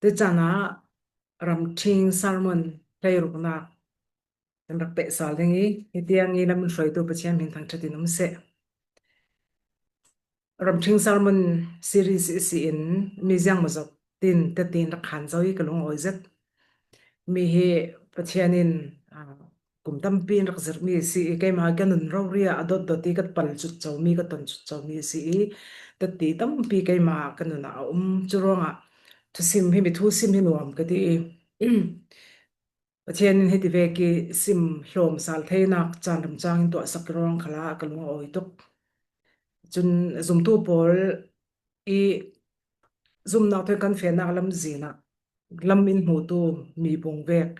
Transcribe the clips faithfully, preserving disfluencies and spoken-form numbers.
Tucana ramṭhing sermon hleirukna kan rak pehsal ding i, hitiang i lam in hruaitu Pathian min thangṭhat in um seh. Ramṭhing sermon series i si in mi ziang maw zat tin tetin rak khan zo i ka lungawi zet. Mi hi Pathian in, aa, kum tampi in rak zirh mi si i, keimah ka nun rori ah a dot dot i ka pal cut co mi, ka ton cut co mi si i, teti tampi keimah ka nun ah a um. Cu ruangah thusim hi, mi thusim hi nuam ka ti i, Pathian in hiti vek i sim hlawm sal theinak caan ramcang in tuahsak i ruang khalah ka lung a awi tuk. Cun zumtu pawl i zumnak thawi kan fehnak lamzin ah lam in hmutu mi bung vek,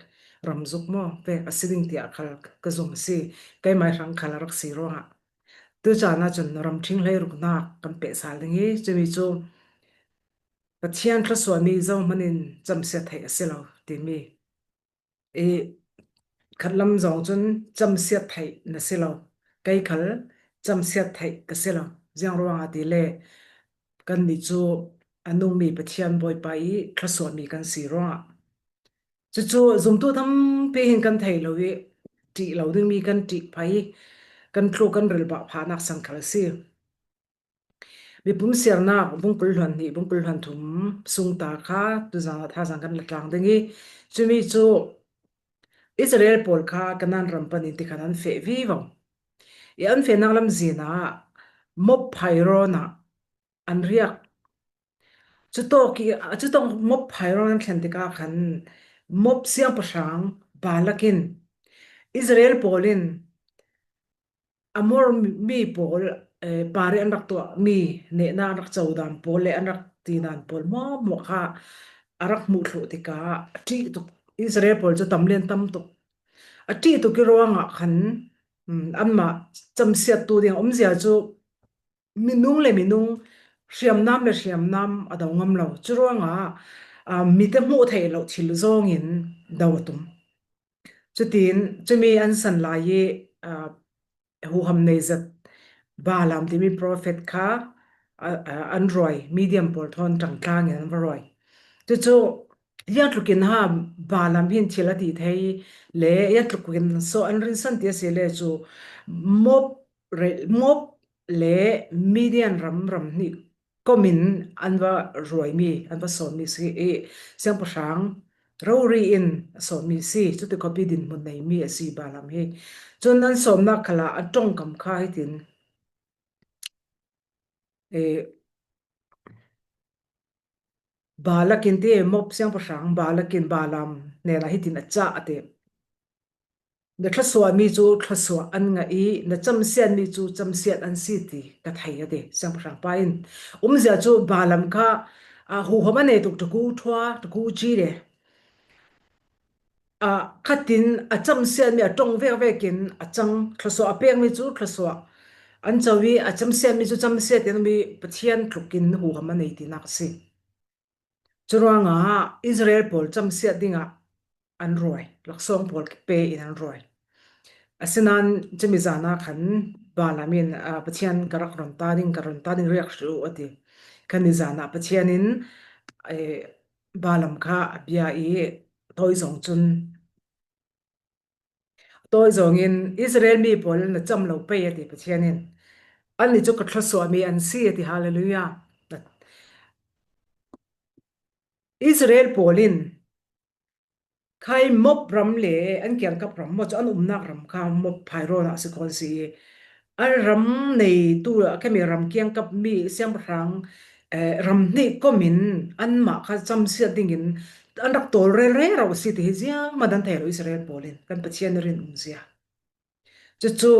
ramzuk maw vek a si ding tiah khal ka zum a si. Keimah hrang khal a rak si ruangah tu caan ah cun ramṭhing hleiruknak kan pehsal ding i, cumi cu Pathian thluasuahmi zohhmanh in camsiat theih a si lo timi i, khatlam zong cun camsiat theih na si lo, kei khal camsiat theih ka si lo. Ziang ruangah ti le kannih cu a nungmi Pathian Bawipa i thluasuahmi kan si ruangah. Cucu zumtu tampi hin kan thei lo i, ṭih lo dingmi kan ṭih phah i, kan tluk kan rilbah phahnak sang khal a si. Mipum siarnak bungkul hluan hnih, bungkul hluan thum sung ta kha tuzan ah thazaang kan la tlang ding i, cumi cu Israel pawl kha Kanaan ram panin tikhan an feh vivo i, an fehnak lamzin ah Moab phairawng ah an riak. Cutawk i, cutawk Moab phairawng an thlen tikah khan Moab siangpahrang Balak in Israel pawl in Amor mi pawl, eh, parih an rak tuahmi nehnak an rak codan pawl le an rak tidan pawl hmuahhmuah kha a rak hmuh thluh tikah a ṭih tuk. Israel pawl cu tam lian tam tuk. A ṭih tuk i ruangah khan, um, anmah camsiattu ding a umzia cu minung le minung, hriamnam le hriamnam a do ngam lo. Curuangah, ah, mite hmuh theih loh thil zongin do a tum. Cutin cumi an san lai i, ah, huham nei zet Balaam timi profet kha, ah, ah, an ruai, Midian pawl thawn ṭangtlang in an va ruai. Cucu ziangtluk in ha Balaam hin thil a ti thei le ziangtluk in so an rinsan ti a si le cu Moab re-, Moab le Midian ram, ram hnih kom in an va ruaimi, an va sawnmi si i, siangpahrang rori in a sawnmi si, cuti khuapi dinhmun neimi a si Balaam hi. Cun an sawnnak khalah a ṭongkam kha hitin, eh, Balak in ti, Moab siangpahrang Balak in Balaam hnenah hitin a cah a ti. Na thluasuahmi cu thluasuah an ngah i, na camsiatmi cu camsiat an si ti ka thei, a ti siangpahrang pa in. Umzia cu Balaam kha, ah, huham a nei tuk, ṭaku ṭhua, ṭaku ci le, ah, khatin a camsiatmi a ṭong vek vekin a cang, thluasuah a pekmi cu thluasuah an co i, a camsiatmi cu camsiat in um i, Pathian tlukin huham a nei tinak a si. Curuangah Israel pawl camsiat dingah an ruai, laksawng pawl pe in an ruai. Asinain cumi zan ah khan Balaam in, ah, Pathian ka rak ron ta ding, ka ron ta ding riak hri u, a ti. Khan nizan ah Pathian in, eh, Balaam kha a bia i, tawi zong cun Tawi zongin Israel mi pawl na cam lo pei, a ti Pathian in. Annih cu ka thluasuahmi an si, a ti. Hallelujah. Israel pawl in khai Moab ram le an kiangkap ram maw cu an umnak ram kha Moab phairawng ah si khawn si i, an ram neitu, khami ram kiangkap mi siangpahrang, eh, ram hnih kom in anmah kha camsiat dingin an rak tawl relrel rau a si ti hi ziangmah an thei lo Israel pawl in, kan Pathian rin umzia. Cucu,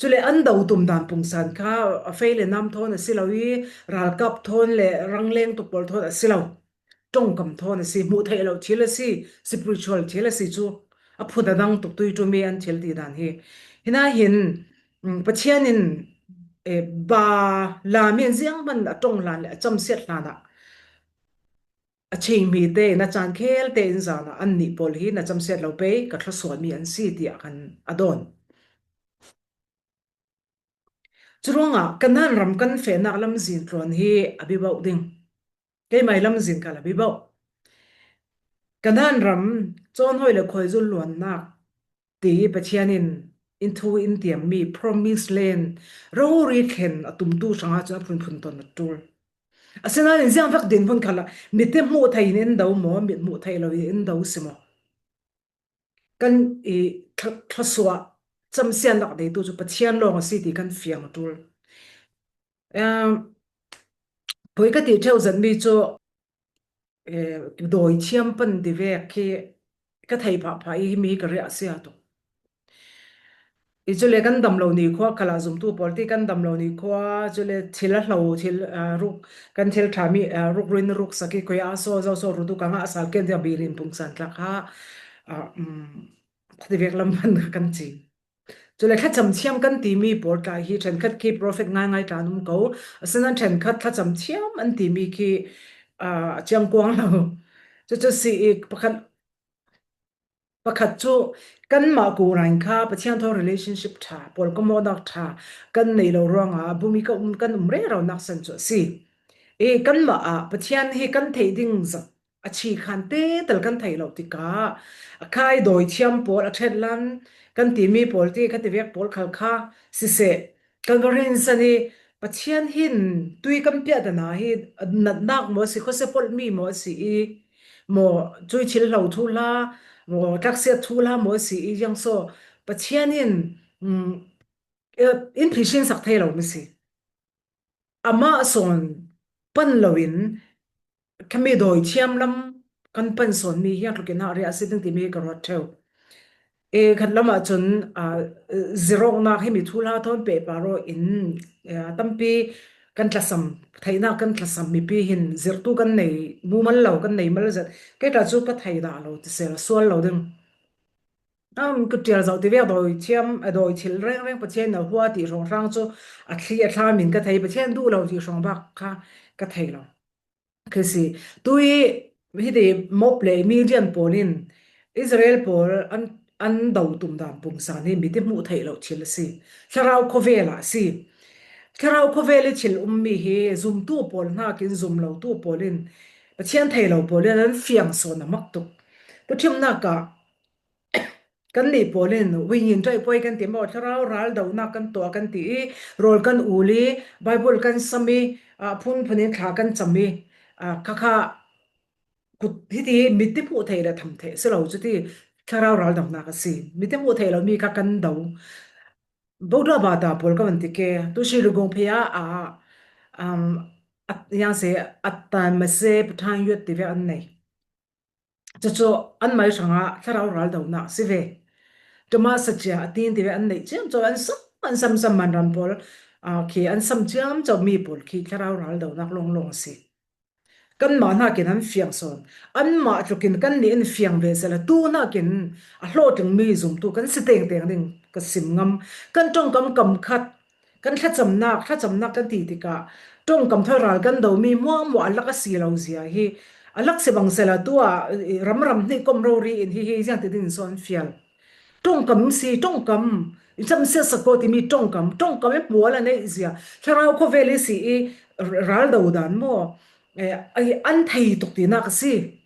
cule an do tum dan pungsan kha a fei le nam thawn a si lo i, ralkap thawn le rangleng tuk pawl thawn a si lo. Ṭongkam thawn a si, hmuh theih loh thil a si, spiritual thil a si cu a phut a dang tuk, tui ṭum i an thil ti dan hi. Hinahin, mm, Pathian in, eh, Balaam in zianghman a ṭong hlan le a camsiat hlan ah a chingmi te in a caan khel te in zan ah annih pawl hi na camsiat lo pei, ka thluasuahmi an si, tiah khan a dawn. Curuangah Kanaan ram kan fehnak lamzin tluan hi a bibauk ding. Keimah lamzin khal a bibauk. Kanaan ram, cawnhawi le khuaizul luannak ti Pathian in in thu in tiammi promise land rori thlen a tumtu hrangah cun a phunphun tawn a ṭul. Asinain ziang vek dinhmun khalah mit hmuh thei in in do maw, mit hmuh theih lo in in do si maw? Kan i thla-, thluasuah camsiatnak neitu cu Pathian lawng a si ti kan fiang a ṭul. Em, poi ka ti ṭheu zetmi cu, eh, dawithiam pan ti vek khi ka thei phah phah i himi hi ka riah a si a tuk. I cule kan dam lo ni khua khalah zumtu pawl ti kan dam lo ni khua, cule thil a hlo, thil, ah, ruk, kan thil ṭhami, ah, ruk rin ruk sak i koi a so, zo so, rutu ka ngah sal ken tiang birin pungsan tlak ha, ah, um, ti vek lam hman kha kan ci. Cule thlacam thiam kan timi pawl tla hi ṭhenkhat khi prophet ngaingai tla an um ko. Asinain ṭhenkhat thlacam thiam an timi khi, ah, a ciangkuang lo. Cucu si i pakhat, pakhat cu kanmah ko rang kha Pathian thawn relationship ṭha, pawlkomawknak ṭha kan nei lo ruangah bumi ka um, kan um reronak san cu a si. I kanmah ah Pathian hi kan theih ding zat a chikhan te tal kan theih lo tikah a khai dawithiam pawl a ṭhetlan kan timi pawl ti kan ti vek pawl khal kha siseh, kan va rinsan i Pathian hin tui kan piah dan ah hi natnak maw a si, khuasia polhmi maw a si i, maw cuichil hlo thuhla, maw tlaksiat thuhla maw a si i, ziang so Pathian in, um, eh, in phihrinsak thei lo mi si. Amah sawn pan loin khami dawithiam lam kan pan sawnmi hi a tlukin ah riah a si ding timi hi ka ruat ṭheu. E, khat lamah cun, ah, zirawknak himi thuhla thawn pehpar aw in, eh, tampi kan tlasam, theihnak kan tlasam mipi hin zirhtu kan nei mumal lo, kan nei mal zat. Kei tla cu ka thei dah lo ti sel, sual lo ding. Am, ka ṭial zoh ti vek dawithiam, a dawithil rengreng Pathian in a hua ti hrawnghrang cu a thli a thla min ka thei, Pathian duh lo ti hrawng bak kha ka thei lo. Khi si, tui hiti Moab le Midian pawl in Israel pawl an, an do tum dan pungsan hi mit i hmuh theih lo thil a si. Thlarau khawvel ah a si. Thlarau khawvel i thil ummi hi zumtu pawl hnakin zum lotu pawl in, Pathian thei lo pawl in an fiang sawn a mak tuk. Tuṭhimnak ah kannih pawl in, wingin ṭaihpuai kan ti maw, thlarau ral donak kan tuah kan ti i, rawl kan ul i, Bible kan sam i, a, phunphun in thla kan cam i, a, kha kha kut hiti mit i hmuh theih le tham theih si lo cuti thlarau ral donak a si. Mit i hmuh theih lo mi kha kan do. Bodhgaya bata pawl ka van ti ke, tu Sri Lugong phei ah, a, um, at, yang se, at tan mase pathan yuat ti vek an nei. Cucu anmai hrangah thlarau ral donak si ve. Ṭama sacia a tin ti ve an neih ciamco an sam, an sam sam man ram pawl, aa, khi an sam ciamco mi pawl khi thlarau ral donak lawnglawng a si. Kanmah hnakin an fiang sawn. Anmah tlukin kannih in fiang ve sehla tu hnakin a hlawhtling mi zumtu kan si tengteng ding ka sim ngam. Kan ṭongkam kam khat kan thlacamnak, thlacamnak kan ti tikah ṭongkam thawi ral kan domi hmuahhmuah a lak a si lo zia hi a lak si bang sehla tu ah, i, ramram hnih kom rori in hihi ziangti dingin sawn fial. Ṭongkam si, ṭongkam, i camsiat sak ko timi ṭongkam, ṭongkam i hmual a neih zia, thlarau khawvel i si i ral do dan maw, eh, i an thei tuk tinak a si.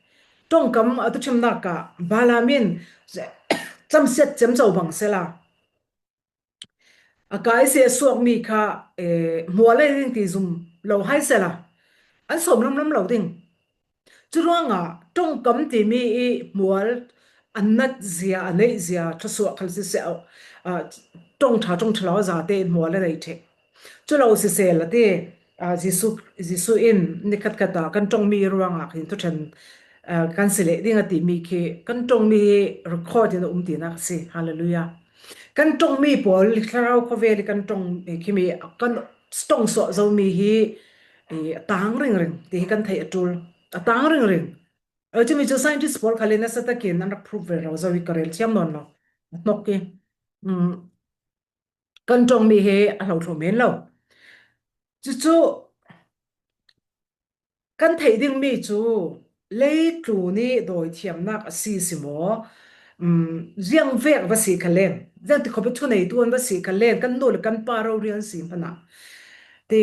Ṭongkam a tuṭhimnak ah Balaam in camsiat ciamco bang sehla a kai si a suakmi kha, eh, hmual a ding ti zum lo hai sehla an sawm lamlam lo ding. Curuangah ṭongkam timi i hmual a nat zia, a neih zia, thluasuah khal siseh, ah, ṭongṭha, ṭongṭha lo a zate in hmual a neih ṭheh. Cu lo sisehla ti, ah, Jesuh, Jesuh in nikhat khat ah kan ṭongmi ruangah khin thuṭhen, ah, kan si leh ding a timi khi kan ṭongmi hi record in a um tinak a si. Hallelujah. Kan ṭongmi pawl, thlarau khawvel i kan ṭong, eh, khimi kan ṭongsuah zomi hi, eh, a tang ringring ti hi kan theih a ṭul. A tang ringring. Eh, cumi cu scientist pawl khal in nasa takin an rak prove ve rau zo i ka rel thiam nawn lo. A hnok i, um, kan ṭongmi hi a hlothlo men lo. Cucu kan theih dingmi cu leitlun i dawithiamnak a si si maw? Um, ziang vek va si kha len, ziang ti khawp i thuneitu an va si kha len, kan nu le kan pa rori an si hmanh ah ti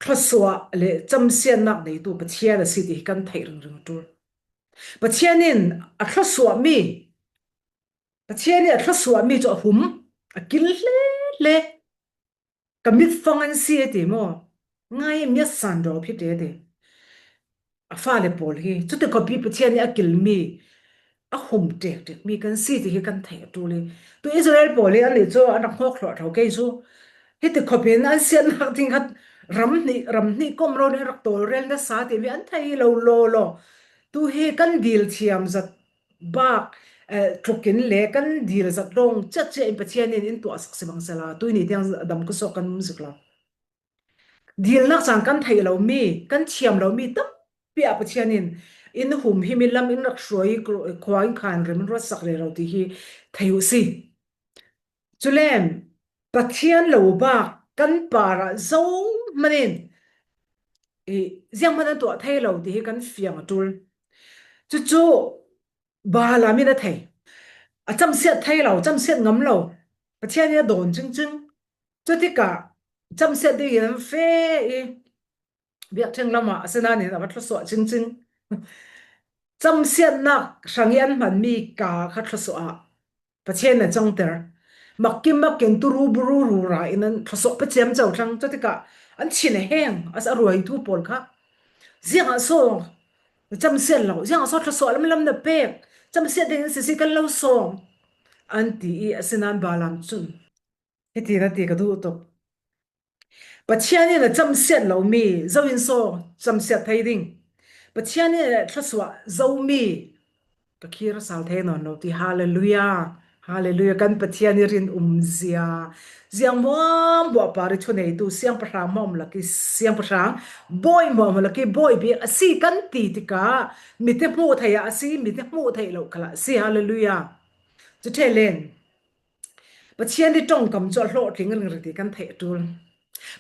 thluasuah le camsiatnak neitu Pathian a si ti hi kan theih ringring a ṭul. Pathian in a thluasuahmi, Pathian in a thluasuahmi cu a hum, a kil hle hle. Ka mitfang an si a ti maw? Ngai, mi a san dawp hi te a ti. A fale pawl hi. Cuti khuapi Pathian nih a kilmi, a hum ṭekṭekmi kan si ti hi kan theih a ṭul i. Tu Israel pawl hi an nih cu an rak hnawk thluahthlo kei cu. Hiti khuapi in an siatnak ding kha ram hnih, ram hnih kom ro nih an rak tawlrel nasa timi an thei lo law law. Tu hi kan dil thiam zat bak, eh, tlukin le kan dil zat dawng ciatcia in Pathian in in tuahsak si bang sela, tuini tiang dam khuasawk kan um zik lo. Dilnak caan kan theih lomi, kan thiam lomi tampi ah Pathian in in humhim in lam in rak hruai, khua in khan rem in ruatsak rero ti hi thei uh si. Culen Pathian lo bak kan parah zohman in, i, zianghman an tuah thei lo ti hi kan fiang a ṭul. Cucu Balaam in a thei. A camsiat thei lo, camsiat ngam lo. Pathian in a dawn cingcing. Cutikah camsiat dingin an feh i, biakṭheng lamah a si nain a va thluasuah cingcing. Camsiatnak hrang i an hmanmi ka kha thluasuah ah Pathian in a cangter. Makkim makin turu buru rura in an thluasuah pe ciamco thlang. Cutikah an thin a heng, a ruai thu pawl kha. Ziangah so camsiat lo, ziangah so thluasuah lamlam na pek, camsiat dingin sisi kan lo sawm, an ti i a si nain Balaam cun hiti na ti ka duh tuk. Pathian in a camsiat lomi, zo in so camsiat thei ding? Pathian in a thluasuah zomi, ka khi ra sal thei nawn lo ti. Hallelujah. Hallelujah. Kan Pathian i rin um zia. Ziang hmuahhmuah par i thuneitu, siangpahrang hmuahhmuah lak i siangpahrang, bawi hmuahhmuah lak i bawi bik a si kan ti tikah, mite hmuh theih ah a si, mite hmuh theih lo khalah a si. Hallelujah. Cu ṭhelen Pathian i ṭongkam cu a hlawhtling ringring ti kan theih a ṭul.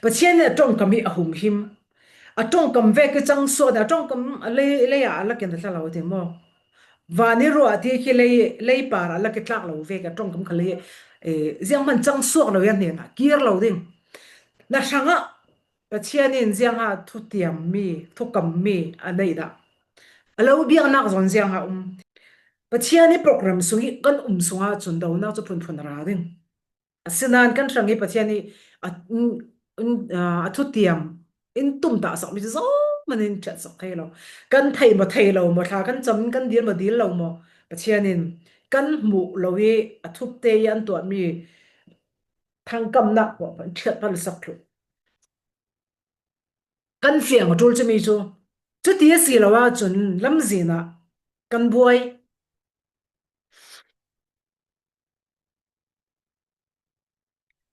Pathian in a ṭongkam hi a humhim. A ṭongkam vek i cangsuah, a ṭongkam a lei, lei ah a lak in a tla lo ti maw? Van i ruah ti khi lei, lei par a lak i tlak lo vek a ṭongkam kha lei, eh, zianghman cangsuak lo i a hnen ah kir lo ding. Na hrangah Pathian in ziangah thutiammi, thukammi a neih dah? A lo biaknak zawn ziangah um? Pathian i program sung i kan um sungah cun donak cu phunphun a ra ding. Asinain kan hrang i Pathian i a, in, in, aa, a thutiam in tumtah sakmi cu zohman in ṭhiatsak thei lo. Kan theih maw thei lo maw, thla kan cam in kan dil maw dil lo maw, Pathian in kan hmuh lo i a thupte i an tuahmi thangkamnak puahpah in ṭhiat pan sak thluh. Kan fiang a ṭul cumi cu. Cuti a si lo ahcun lamzin ah kan buai.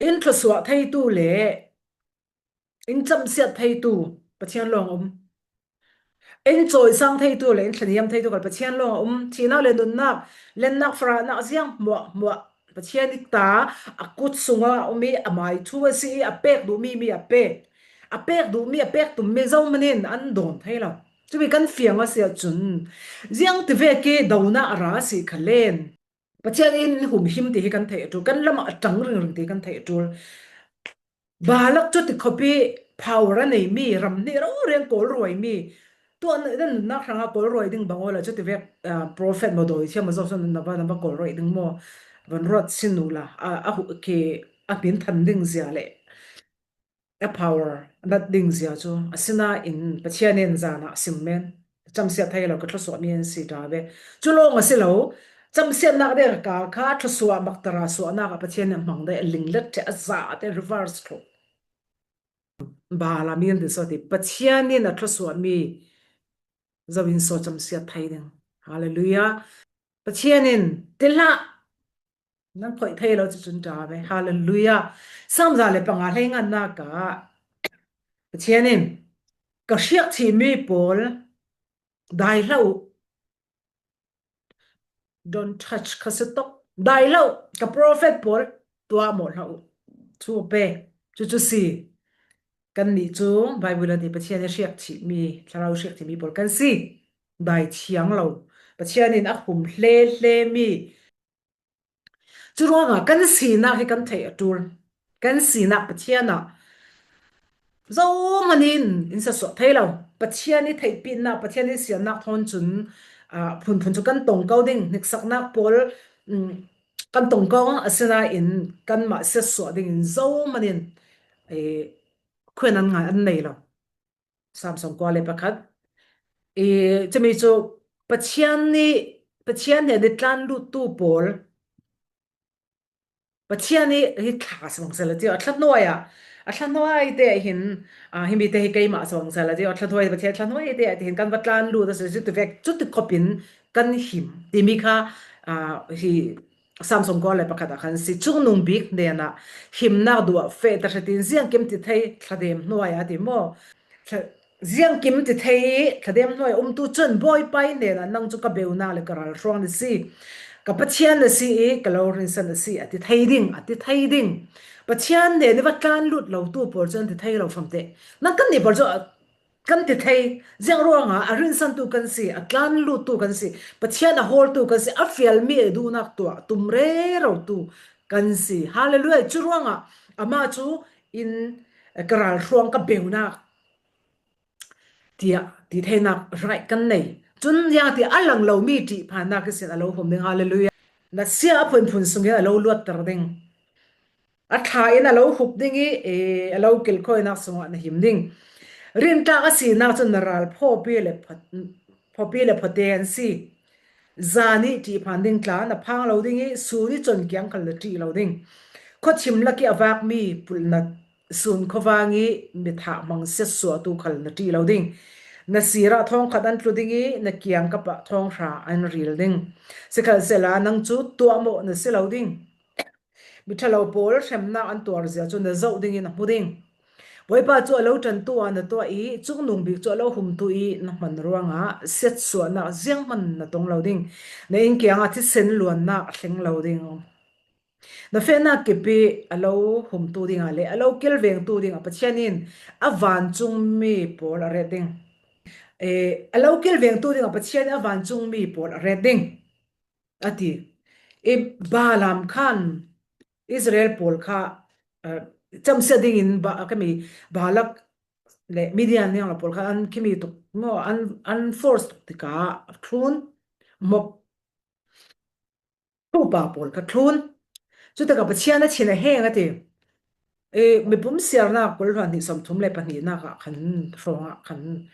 In thluasuah theitu le in camsiat theitu Pathian lawng a um. In cawisang theitu le in thlaniam theitu khal Pathian lawng a um. Thihnak le nunnak, lennak, farahnak ziang hmuahhmuah Pathian i ta a kut sungah a um i a mai thu a si i a pek duhmi mi a pek. A pek duhmi, a pek tummi zohman in an dawn thei lo. Cumi kan fiang a si ahcun ziang tivek i donak a ra a si kha len Pathian in humhim ti hi kan theih a ṭul, kan lamah a ṭang ringring ti kan theih a ṭul. Balak cu ti khuapi power a neimi, ram hnih rori an kawlruaimi, tuah na, na nunnak hrangah kawlruai ding bang awla cu tivek, ah, prophet maw dawi thiam maw zohsan na va, na va kawlruai ding maw? Van ruat sin uhla, a, a huh khi a hmin than ding zia le a power a nat ding zia cu, asinain Pathian in zan ah a sim men. Camsiat thei lo ka thluasuahmi an si ta ve. Cu lawng a si lo, camsiatnak dek kal kha thluasuah maktara suahnak ah Pathian in a hmang dai, a linglet ṭheh, a zate reverse thluh. Balaam in ti so ti, Pathian in a thluasuahmi zo in so camsiat thei ding. Hallelujah. Pathian in ti hlah. Nan khoih thei lo cu cun ṭa ve. Hallelujah. Salm za le panga hleinganak ah Pathian in, ka hriak thimi pawl dai hlah uh. Don't touch, kha si tuk. Dai hlah uh. Ka prophet pawl tuah maw hlah uh. Cu pe. Cucu si. Kannih cu Bible ah ti Pathian i hriak thimi, thlarau hriak thimi pawl kan si. Dai thiang lo. Pathian in a hum hle hle mi. Curuangah kan sinak hi kan theih a ṭul. Kan sinak Pathian ah zohman in in sasuah thei lo. Pathian i theihpihnak, Pathian i siannak thawn cun ah, phunphun cu kan tong ko ding, hniksaknak pawl, um, kan tong ko, asinain kanmah siatsuah dingin zohmanin, eh, khuan an ngai, an nei lo. Sam sawmkua le pakhat. Eh, cumi cu Pathian nih, Pathian hnen ih tlan luttu pawl, Pathian nih hi thla a si bang seh la ti, a thla hnuai ah, a thla hnuai te hin, ah, himi te hi keimah a si bang seh la ti, a thla hnuai, Pathian thla hnuai te ah tihin kan va tlan lut a si, cuti vek, cuti khopin kan him timi kha, ah, hi Sam sawmkua le pakhat ah khan si. Cungnung bik hnenah himnak duh ah feh ta hretin ziangkim ti thei thladem hnuai ah ti maw? Thla-, ziangkim ti thei i thladem hnuai a umtu cun Bawipa ih hnenah nang cu ka beunak le ka ralhruang na si, ka Pathian na si i ka lo rinsan na si, a ti thei ding, a ti thei ding. Pathian hnen ih va tlan lut lotu pawl cu an ti thei lo famteh. Nang kannih pawl cu a, kan ti thei. Ziang ruangah a rinsantu kan si, a tlan luttu kan si, Pathian a hawltu kan si, a fialmi a duhnak tuah tum rerotu kan si. Hallelujah. Cu ruangah amah cu in, eh, ka ralhruang, ka beunak tiah ti theinak raih kan nei. Cun ziangti a lang lomi ṭihphannak ihsin a lo hum ding. Hallelujah. Na sia a phunphun sungin a lo luatter ding. A thla in a lo hup ding i, eh, a lo kilkhawinak sungah na him ding. Rintlak a sinak cun na ral phawpi le pha-, phawpi le phawte an si. Zan ih ṭihphan ding tla na phang lo ding i, sun ih con kiang khal na ṭih lo ding. Khuachim lak ih a vakmi pulhnat sun khuavang ih mithah hmang siatsuahtu khal na ṭih lo ding. Na sirah thawngkhat an tlu ding i, na kiangkap ah thawng hra an ril ding. Sikhalsehla nang cu tuahmawh na si lo ding. Miṭhalo pawl hremnak an tuar zia cu na zoh ding i na hmu ding. Bawipa cu a lo ṭantu ah na tuah i, cungnung bik cu a lo humtu i na hman ruangah siatsuahnak zianghman na tong lo ding. Na inn kiangah thisen luannak a thleng lo ding. Na fehnak kip i a lo humtu dingah le a lo kilvengtu dingah Pathian in a vancungmi pawl a ret ding. Eh, a lo kilvengtu dingah Pathian in a vancungmi pawl a ret ding, a ti. I Balaam khan Israel pawl kha, eh, camsiat dingin ba, khami Balak le Midian niang lo pawl kha an khimi tuk maw, an, an force tuk tikah thlun, Moab upa pawl kha thlun. Cutikah Pathian a thin a heng a ti. Eh, Mipum Siarnak kul hluan hnih sawmthum le pahnihnak ah khan, hrawng ah khan,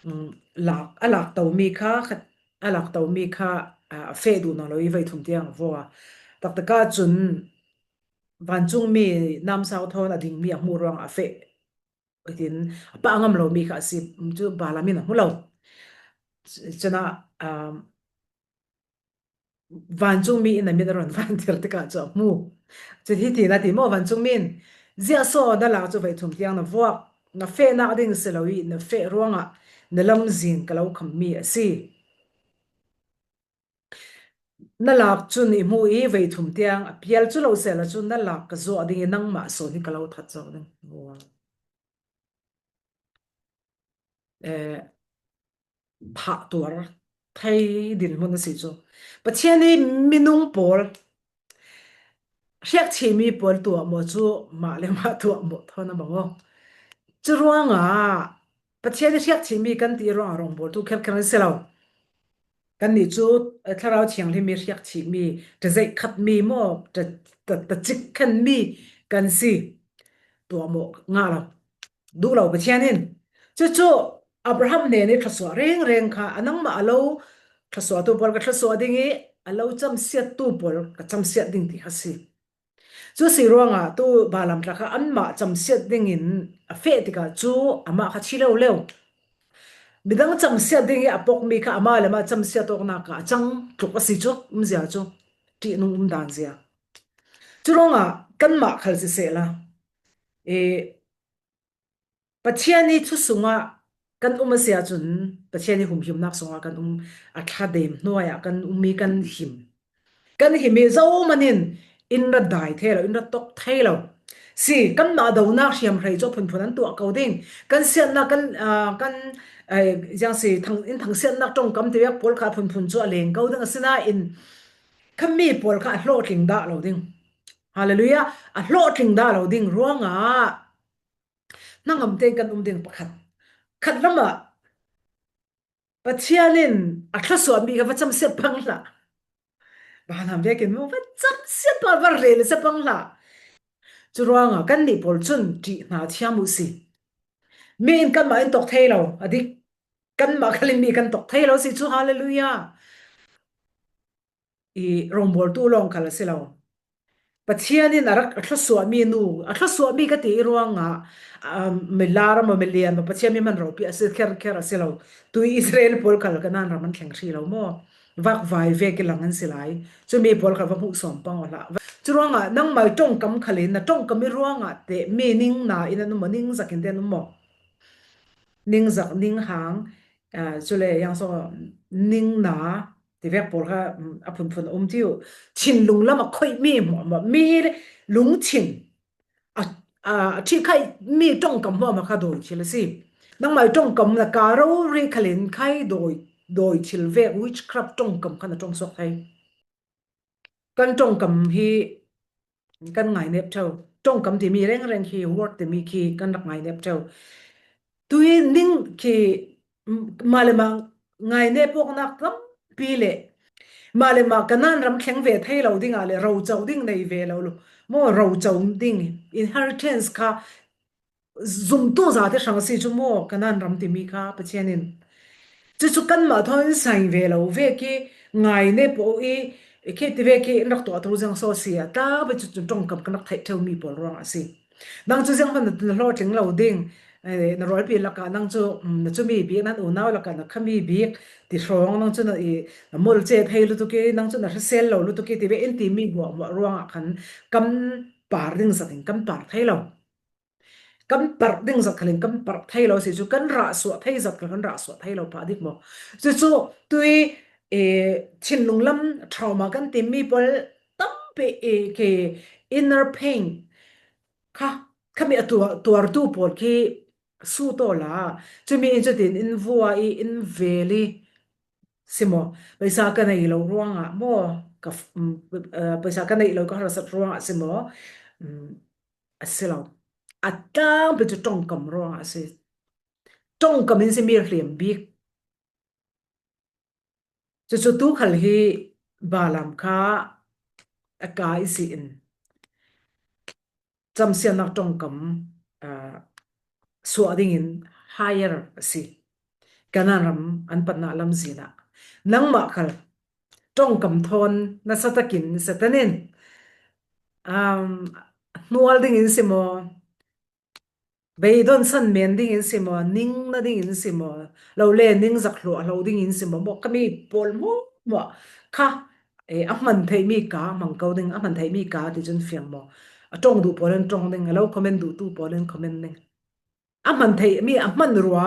um, lak, a lak tomi kha, kha, a lak tomi kha, ah, a feh duh nawn lo i veithum tiang a vua. Taktak ah cun vancungmi namsau thawn a dingmi a hmuh ruangah a feh. Hitin a pah ngam lomi kha a si, cu Balaam in a hmu lo. Cun ah, um, vancungmi in a mit a run vantir tikah cu a hmu. Cun hiti na ti maw, vancungmi in, "Ziah saw na lak cu veithum tiang na vuak, na fehnak ding si lo i na feh ruangah na lamzin ka lo khammi a si. Na lak cun i hmu i veithum tiang a pial cu lo sehla cun na lak ka zuah ding i nangmah sawn hi ka lo that zo ding." Eh, phah tuar thei dinhmun a si cu. Pathian ih minung pawl, hriakchihmi pawl tuahmawh cu mah le mah tuahmawh thawn a bang aw. Cu ruangah Pathian ih hriakchihmi kan ti ruangah rawngbawltu kherkher an si lo. Kannih cu, eh, Thlarau Thianghlim ih hriakchihmi, ṭazeih khatmi maw, ṭa, ṭa, ṭacik khenmi kan si. Tuahmawh ngah lo, duh lo Pathian in. Cucu Abraham hnen ih thluasuah rengreng kha a nangmah a lo thluasuahtu pawl ka thluasuah ding i a lo camsiattu pawl ka camsiat ding ti kha si. Cu si ruangah tu Balaam tla kha anmah camsiat dingin a feh tikah cu amah kha thi leuleu. Midang camsiat ding i a pokmi kha amah le amah camsiat awknak ah a cang tluk a si cu, umzia cu, ṭihnung umdan zia. Cu ruangah kanmah khal sisehla, eh, Pathian ih thu sungah kan um a si ahcun, Pathian ih humhimnak sungah kan um, a thladem hnuai ah kan um i kan him. Kan him i zohman in in rat dai thei lo, in rat tok thei lo. Si, kanmah donak hriamhrei cu a phunphun an tuah ko ding. Kan siatnak, kan, aa, kan, ai, ziang si, thang, in thangsiatnak ṭongkam ti vek pawl kha a phunphun cu a leng ko ding, asinain khami pawl kha a hlawhtling dah lo ding. Hallelujah. A hlawhtling dah lo ding ruangah hnangam tein kan um ding pakhat. Khat lamah Pathian in a thluasuahmi kha va camsiat pang hlah. Balaam vekin maw, va camsiat pang, va rel sia pang hlah. Curuangah kannih pawl cun ṭih hna thiam uh si. Mi in kanmah in tawk thei lo, a dik. Kanmah khal in mi kan tawk thei lo si cu, hallelujah. I rawngbawltu lawng khal a si lo. Pathian in a rak a thluasuahmi nu, a thluasuahmi ka ti i ruangah, um, milar maw milian maw Pathian mi hman ropi a si kherkher a si lo. Tu Israel pawl khal Kanaan ram an thleng hri lo maw? Vakvai vek i lang an si lai. Cumi pawl khal va hmuh sawm pang aw hlah. Curuangah nangmah ṭongkam khal in na ṭongkam i ruangah teh mi ningna in an um maw, ningzak in te an um maw? Ningzak, ninghang, ah, cule yang so ningna, tivek pawl kha, um, a phunphun a um tiu. Thinlung lam a khoihmi hmuahhmuah, mi lungthin a, a, a ṭhikhaihmi ṭongkam hmuahhmuah kha dawi thil a si. Nangmah ṭongkam na ka rori khalin khai dawi, dawi thil vek witchcraft ṭongkam kha na ṭong suak thei. Kan ṭongkam hi kan ngainep ṭheu. Ṭongkam timi rengreng khi, word timi khi kan rak ngainep ṭheu. Tui ning khi, m-, mah le mah ngainep awknak tampi le mah le mah Kanaan ram thleng ve thei lo dingah le roco ding nei ve lo, lo. Maw roco ding inheritance kha zumtu zate hrang a si cu maw, Kanaan ram timi kha Pathian in. Cucu kanmah thawn in saing ve lo vek i ngainep aw i, khi tivek i in rak tuahtu ziang so a si a, tlangpi cu, cu ṭongkam kan rak theih ṭheumi pawl ruangah a si. Nang cu zianghman na, na hlawhtling lo ding, eh, na rualpi lakah nang cu, um, na cumi bik, nan unau lakah na khami bik ti hrawng, nang cu na i, na mol ce thei lutuk i, nang cu na hrisel lo lutuk i, tivek in timi hmuahhmuah ruangah khan kan par ding zat in kan par thei lo. Kan parh ding zat khalin kan parh thei lo si cu, kan rah suah thei zat khal kan rah suah thei lo pah dik maw? Cucu tui, eh, thinlung lam trauma kan timi pawl tampi, eh, khi inner pain kha, khami a tuar, tuartu pawl khi su taw la. Cumi in cutin in vua i, in vel i si maw? Paisa ka nei lo ruangah maw? Ka f-, um, eh, paisa ka neih lo ka harsat ruangah si maw? Um, a si lo. A tlangpi cu ṭongkam ruangah a si. Ṭongkam in si mi hliam bik. Cucu tu khal hi Balaam kha a ka i si in camsiatnak ṭongkam, ah, suah dingin hire a si. Kanaan ram an pannak lamzin ah nangmah khal ṭongkam thawn nasa takin Satan in, um, hnual dingin si maw, beidon san men dingin si maw, ning na dingin si maw, lo le ning zak hluah hlo dingin si maw, maw khami pawl maw, maw kha, eh, a hman theihmi ka hmang ko ding, a hman theihmi ka ti cun fiang maw? A ṭong duh pawl in ṭong ding, a lo comment duhtu pawl in comment ding. A hman theihmi, a hman rua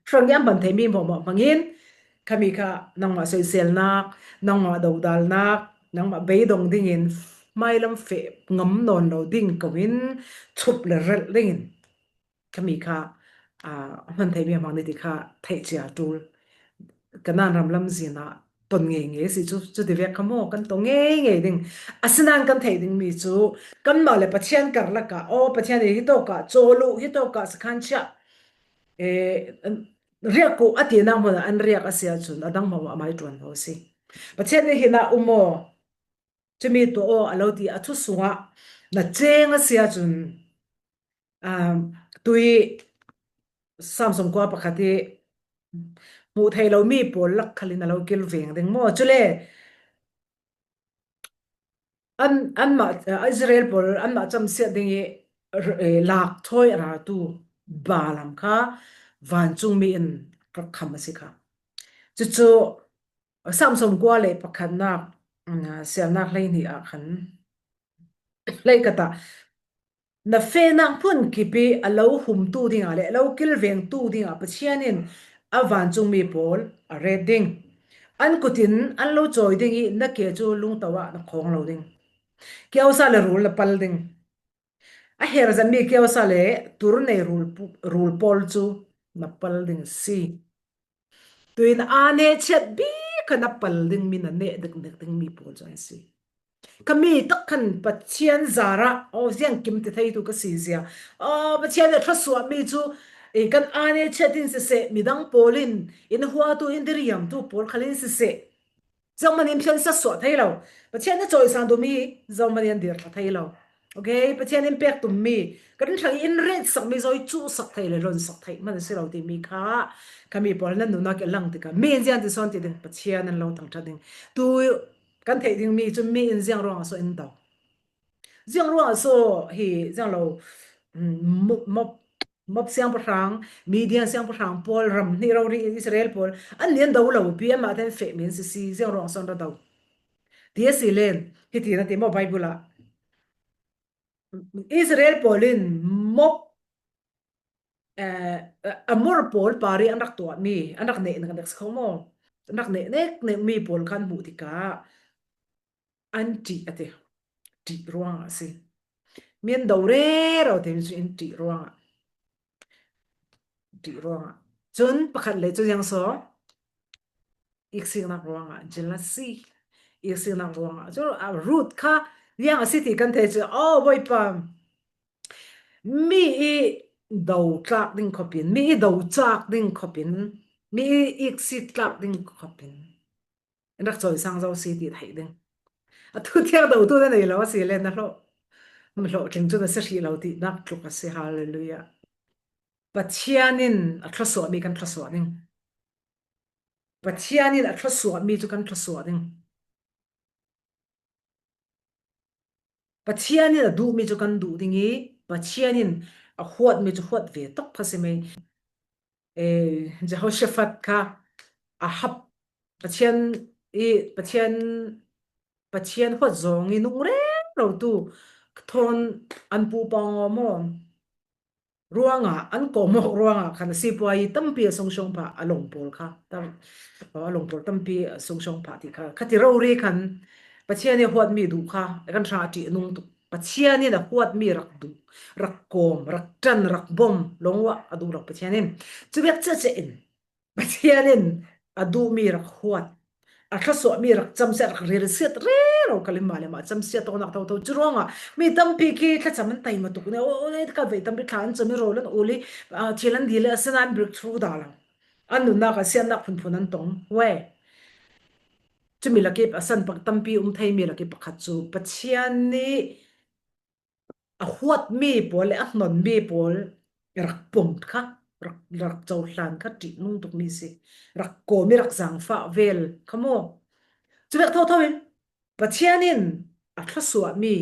hrang i a hman theihmi maw, maw hmangin, khami kha nangmah soiselnak, nangmah dodalnak, nangmah beidong dingin hmailam feh ngam nawn lo ding ko in thup le relh dingin khami kha, aa, a hman theihmi a hmang ni ti kha theih cia ṭul. Kanaan ram lamzin ah ton ngei ngei si cu, cuti vek kha maw kan ton ngei ngei ding. Asinain kan theih dingmi cu kanmah le Pathian karlak ah, aw, Pathian nih hitawk ah cawl uh, hitawk ah sakhan chiah, eh, riak uh a tinak hmun ah an riak a si ahcun a dang hmanh ah a mai ṭuan lo a si. Pathian nih hin ah um aw, cumi tuah aw a lo ti a thu sungah na ceng a si ahcun, um, tui Sam sawmkua pakhat i hmuh theih lomi pawl lak khalin a lo kilveng ding maw? Cule an, anmah, Israel pawl anmah camsiat ding i, eh, lak thawi a raltu Balaam kha vancungmi in rak kham a si kha. Cucu Sam sawmkua le pakhatnak, mm, siarnak hleihnih ah khan, hleikhat ah na fehnak hmun kip i a lo humtu dingah le a lo kilvengtu dingah Pathian in a vancungmi pawl a ret ding. An kut in an lo cawi ding i na ke cu lungto ah na khawng lo ding. Kiosa le rul na pal ding. A her zetmi kiosa le tur nei rul pu-, rul pawl cu na pal ding si. Tuin aa nehchiat bik kha na pal dingmi, na neh dikdik dingmi pawl cu an si. Khami tak khan Pathian zarah, aw, ziangkim ti theitu ka si zia. Aw, Pathian nih a thluasuahmi cu Ei, kan ane chet in siseh, midang pawl in, in huatu, in diriamtu pawl khal in siseh, zohman in phian sa suah thei lo. Pathian a cawisan duhmi zohman in dir thla thei lo. Okay, Pathian in pek tummi, kan hrang in retsakmi zaw i cuhsak thei le lonsak thei man a si lo timi kha, khami pawl nan nunnak i lang tikah mi in ziang ti sawn ti ding, Pathian an lo thangṭhat ding. Tu kan theih dingmi cu mi in ziang ruangah saw in do? Ziang ruangah saw hi ziang lo, mm, mo-, mo-, mob siangpahrang, Midian siangpahrang pawl, ram hnih rori Israel pawl, an nih an do lo pi, anmah te an fehmi an sisi, ziang ruangah sawn ra do? Ti a si len, hiti na ti maw Bible ah? Israel pawl in mob, eh, Amor pawl parih an rak tuahmi, an rak neh nek nek si kho maw? An rak neh nek nek mi pawl kha an hmuh tikah, an ṭih a ti. Ṭih ruangah a si. Mi an do rero te mi cu in ṭih ruangah. Ṭih ruangah. Cun pakhat le cu ziang saw, iksiknak ruangah, jealousy. Iksiknak ruangah. Cu, ah, Ruth kha ziang a si ti kan thei cu, oh, Bawipa, mi i do tlak ding khopin, mi i do cak ding khopin, mi i iksik tlak ding khopin in rak cawisang zo si ti theih ding. A thu thiang do tu na nei lo a si le na hlawh, mi hlawhtling cu na si hrih lo ti nak tluk a si. Hallelujah. Pathian in a thluasuahmi kan thluasuah ding. Pathian in a thluasuahmi cu kan thluasuah ding. Pathian in a duhmi cu kan duh ding i, Pathian in a huatmi cu huat ve tok kha si mei. Eh, Jehoshaphat kha Ahab, Pathian i, Pathian, Pathian huat zawng i nung rero tu thawn an pu pawng aw maw? Ruangah, an kawmawk ruangah khan a sipuai tampi a sungshong phah, a lawng pawl kha, tam-, a lawng pawl tampi a sungshong phah ti kha, khati rori khan Pathian i huatmi duh kha kan hrang a ṭih a nung tuk. Pathian in a huatmi rak duh, rak kawm, rak ṭan, rak bawm, lawng uah a duh rak Pathian in. Cu bek cece in Pathian in a duhmi rak huat, a thluasuahmi rak camsiat, rak relsiat rero kal in mah le mah camsiat tawknak thotho. Cu ruangah mi tampi khi thlacam an taima tuk ne, o, o, ka veih tampi thla an cam i rawl an ul i, ah, thil an dil i a sin an breakthrough dah lo. An nunnak ah siatnak phunphun an tong. We. Cumi lak i a san pak tampi um thei mi lak i pakhat cu Pathian nih a huatmi pawl le a hnonmi pawl rak pumh kha, rak, rak cohlan kha ṭihnung tukmi si. Rak kawm i rak zaangfah vel kha maw? Cu vek thotho in Pathian in a thluasuahmi,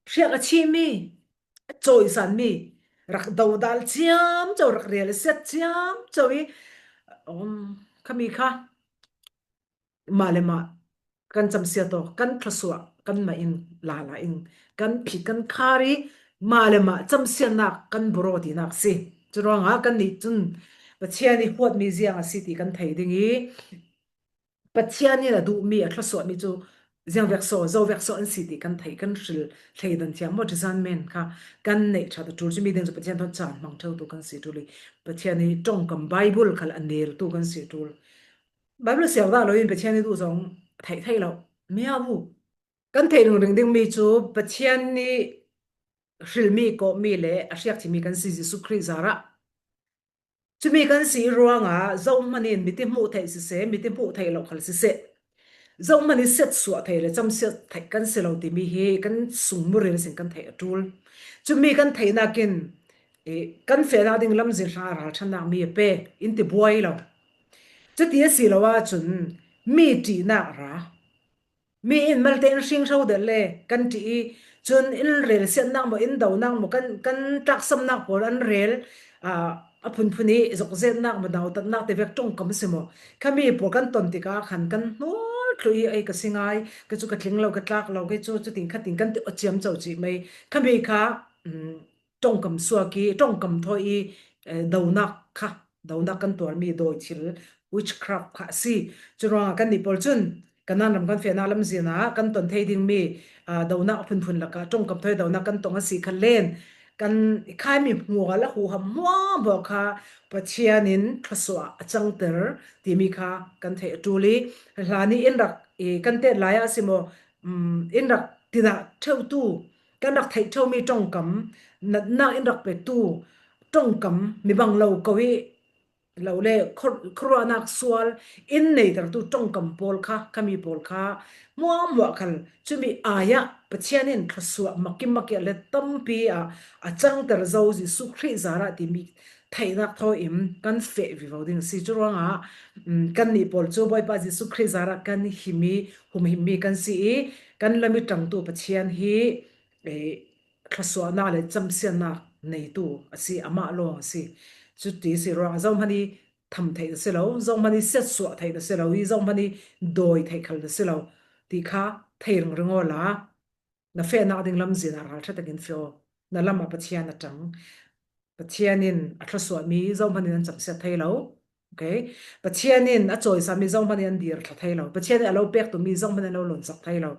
hriak a chihmi, a cawisanmi, rak dodal ciamco, rak rel a siat ciamco i, um, khami kha mah le mah kan camsiat aw, kan thluasuah, kanmah in lala in kan phit, kan khar i, mah le mah camsiatnak kan buraw tinak si. Curuangah kannih cun Pathian i huatmi ziang a si ti kan thei ding i, Pathian in a duhmi, a thluasuahmi cu ziang vek saw, zo vek saw an si ti kan theih, kan hril thleidan thiam maw, discernment kha kan neih ṭhat a ṭul. Cumi ding cu Pathian thawn caan hmang ṭheutu kan si ṭul i, Pathian i ṭongkam Bible khal a neltu kan si ṭul. Bible siar dah loin Pathian i duh zong theih theih lo. Mia bu. Kan theih ringring dingmi cu Pathian i hrilmi, kawhmi le a hriak thimi kan si Jesuh Khrih zarah. Cumi kan si ruangah zohman in miti hmuh theih siseh, miti hmuh theih lo khal siseh, zohman i siatsuah thei le camsiat theih kan si lo timi hi kan sungmuril sin kan theih a ṭul. Cumi kan theihnak in, eh, kan fehnak ding lamzin hrang a ralṭhannak mi a pek in ti buai lo. Cuti a si lo ahcun mi ṭihnak a ra. Mi in malte in hring hro deuh le kan ṭih i, cun in relsiatnak maw, in donak maw, kan, kan tlaksamnak pawl an rel, aa, a phunphun i zokzetnak maw, nautatnak te vek ṭongkam si maw? Khami pawl kan ton tikah khan kan hnawl thluh i, ei ka si ngai, ka cu ka tling lo, ka tlak lo, kei cu cutin khatin kan ti aw ciamco cih mei. Khami kha, um, ṭongkam suak i, ṭongkam thawi i, eh, donak kha, donak kan tuarmi dawi thil, witchcraft kha a si. Curuangah kannih pawl cun Kanaan ram kan fehnak lamzin ah kan ton thei dingmi, ah, donak a phunphun lakah ṭongkam thawi donak kan tong a si kha len, kan khaimi hmual a huham hmuahhmuah kha Pathian in thluasuah a cangter timi kha kan theih a ṭul i, hlan i in rak, i, kan tet lai ah a si maw, um, in rak tinah ṭheutu, kan rak theih ṭheumi ṭongkam, natnak in rak petu, ṭongkam mi bang lo ko i, lo le khuaruahnak sual in neitertu ṭongkam pawl kha, khami pawl kha muahmuah khal cumi ai ah Pathian in thluasuah makim makia le tampi ah a cangter zo Jesuh Khrih zarah timi theihnak thaw in kan feh vivo ding a si. Curuangah kannih pawl cu Bawipa Jesuh Khrih zarah kan himi, humhimmi kan si i kan lam i ṭangtu Pathian hi thluasuahnak le camsiatnak neitu a si, amah lawng a si. Cuti si ruangah zohman i tham theih na si lo, zohman i siatsuah theih na si lo i zohman i dawi theih khal na si lo ti kha thei ringring awla na fehnak ding lamzin ah ralṭha takin feh aw. Na lam ah Pathian a ṭang. Pathian in a thluasuahmi zohman in an camsiat thei lo. Okay? Pathian in a cawisami zohman in an dir thla thei lo. Pathian in a lo pek tumi zohman in an lo lonsak thei lo.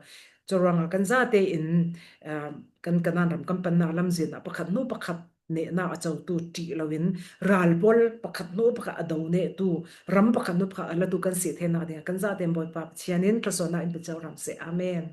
Curuangah kan zate in kan Kanaan ram kan pannak lamzin ah pakhat hnu pakhat nehnak a cotu ṭih loin ral pawl pakhat hnu pakhat a do nehtu, ram pakhat hnu pakhat a latu kan si theinak dingah kan zate in Bawipa Pathian in thluasuahnak in pe co hram seh. Amen.